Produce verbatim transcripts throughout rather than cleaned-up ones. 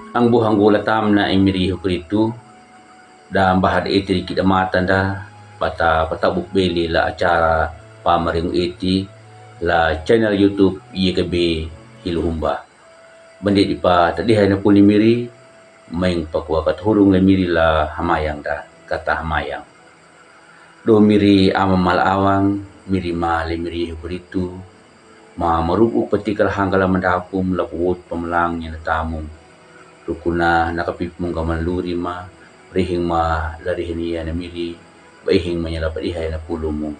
Ang buhanggu la tamna i miri hukritu, da mbahad iti ri kida matanda, bata patabuk beli la acara pamaring iti, la channel YouTube Y K B Hiluhumba. Bandit ipa tadihai na puli miri, maing pakua kat hurung le miri la hamayang da, kata hamayang. Do miri ama mal awang, miri ma le miri hukritu, ma marubu patikal hanggala mandapum la puwut pamalang nya na tamum. Rukuna na kapipum gaman luri ma, rihing ma la rihing iya na miri, ba ihing ma nya la padihai na pulumu.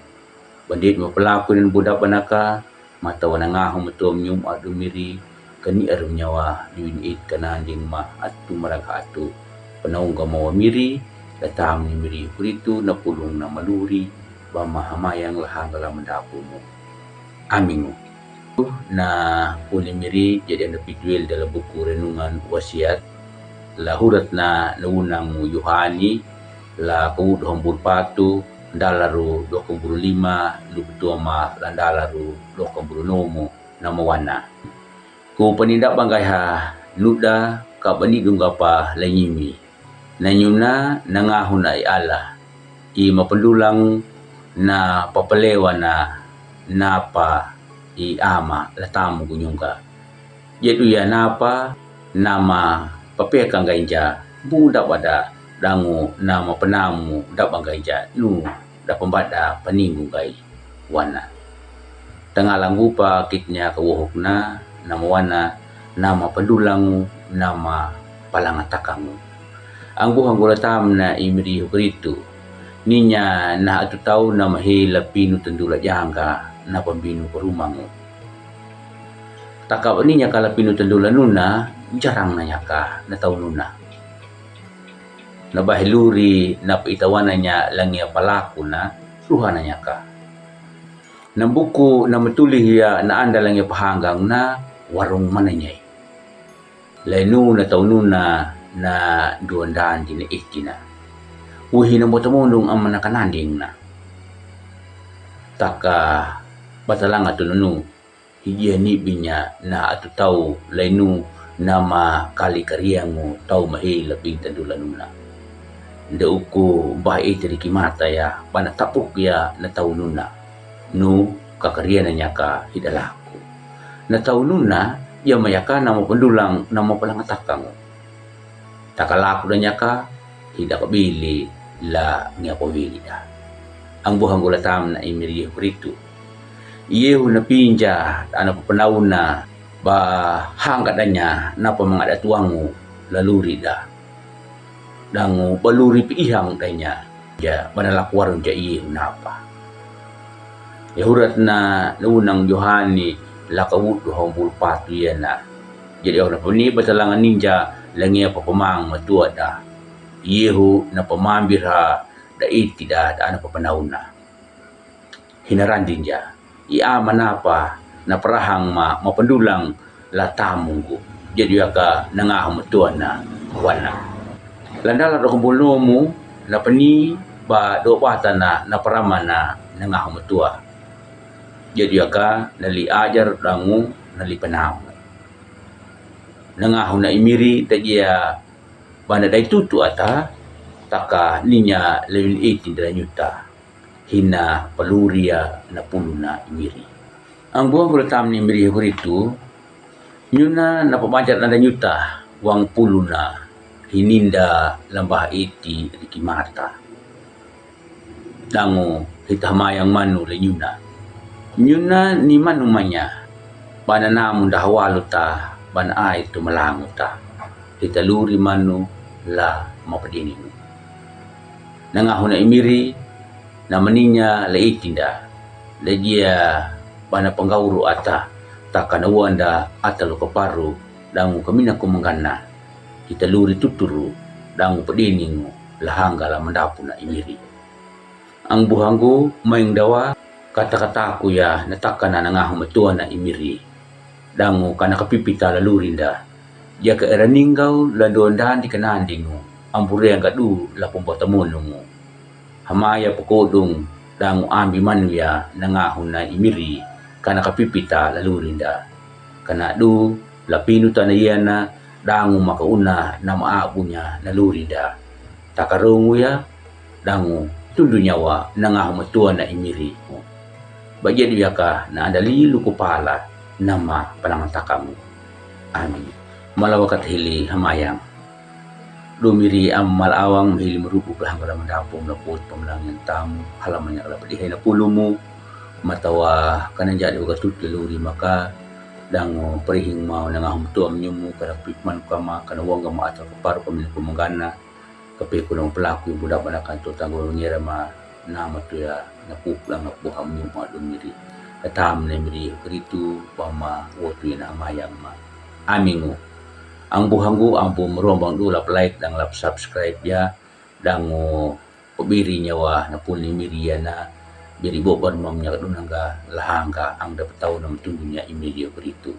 Bandit ma palaku nan budak banaka, mata wana ngahu matom nyum adu miri, kani arum nyawa, liwin it kananding ma atu maraka atu. Panaung gama wa miri, la tamni miri hukritu na pulung na maluri, ba ma hamayang la hanggala mandapumu. Amingu. Na puli miri jadi anda pituil dalam buku renungan wasiat, la hurat na na unang Yohani, la kawud hombur patu, ndalaru dua kamburu lima, lubutuama la ndalaru dua kamburu nomu, na mawana. Ku paninda banggai ha nuda ka bani dunga pa la nyimi. Na nyuna na ngahu na i Allah. I mapandulang na papalewa na napa i ama la tamu gunyungka. Jedu ya napa nama papeka gainja buda wada dangu nama penamu da banggainja nu da pambada paninggu gai wana. Tangalanggu pa kitnya kawohokna nama wana nama pandulangu nama palangatakangu. Anggu hanggula tamna i miri hukritu. Ninya na atu tau nama he la pinu tandula jangga na pambinu parumangu. Takap ninya ka la pinu tandula nuna jarang na nyaka na tau nuna. Na bahi luri na pa itawana nya langia palaku na ruha na nyaka. Na buku na matulih ya na anda langia pahanggang na warung mana nyai. Lainu na tau nuna na duandan di na itina. Wuhi na motomondung ama na kananding na. Taka batalanga tu nunu. Hijia ni binya na atu tau lainu nama kali kariangu tau mahi la ping tandulanuna. Nda uku bah itiri kimata ya bana tapuk ya na tau nuna. Nu kakariana nyaka hidalaku. Na tau nuna ya mayaka nama pandulang nama palangatakangu. Takalaku da nyaka hida kabili la ngia pawili da. Angbu hanggula tamna i miri Yehu kritu. Yehu na pinja ana papanauna ba hangga danya na pamangada tuangu la luri da. Dangu baluri pi ihang danya ja bana lakuarun ja Yehu napa. Yahurat na unang Yohani la kawudu hombul patu yana. Jadi au na puni batalangan ninja langia papamang matua da. Yehu na pamambir ha da iti da da ana papanauna. Hinarandin ja i ama napa na parahang ma mapandulang la tamunggu. Jadi aka na ngahu matua na wana. Landala roh bolomu na pani ba do bata na na parama na na ngahu matua. Jadi aka na li ajar dangu na li panamu. Na ngahu na imiri tajia bana dai tutu ata taka ninya lewin itin dela nyuta. Hina paluria na puluna imiri. Ang buang kula tamni imiri hukuritu nyuna na pabanjar nanda nyuta wang puluna hininda lambah iti riki mata. Dangu hita hamayang manu le nyuna. Nyuna ni manu manya bana namu da hawalu ta bana ai tu malangu ta. Hita luri manu la mapadini nu. Na ngahu na imiri na maninya la itinda. Da jia bana panggauru ata taka na wanda ata luka paru dangu kamina kumangana. Hita luri tuturu dangu padiningu la hangga la mandapu na imiri. Ang buhanggu maing dawa kata-kataku ya na taka na na ngahu matua na imiri. Dangu kana kapipita la lurinda. Jaka era ninggau la ndondan di kanandingu ambureang kadu la pumbotamunungu. Hamaya pakodung dangu ambi manuya na ngahu na imiri kana kapipita la lurinda. Kana du la pinu tana yana Dangu maka una nama abunya na luri da. Taka rungu ya, dangu tundunya wa na ngahu matua na imiri. Bagia dia ka na anda lilu kupala nama panangan takamu. Amin. Malawakat hili hamayang. Dumiri am mal awang hili merupu belah kala mandapung na put pamlang yang tamu halaman yang kala pedih na pulumu. Matawa kana jadi uga tut luri maka dangu perihing mau na ngahum tuam nyumu kana pipman kama kana wong kama atal kepar kami kumangana. Kape kunong pelaku budak banakan tu tanggung ngira ma nama tu ya na puplang na puham nyuma dumiri. Katam ne miri keritu pama wotu na mayang ma. Amingu. Ang buhanggu ampu meruang bang dulap like dan lap subscribe ya. Dangu pabiri nyawa na puni miri ya na biri bobar mam nyakat dunangga lahangga ang dapat tahu nam tundunya imiri keritu.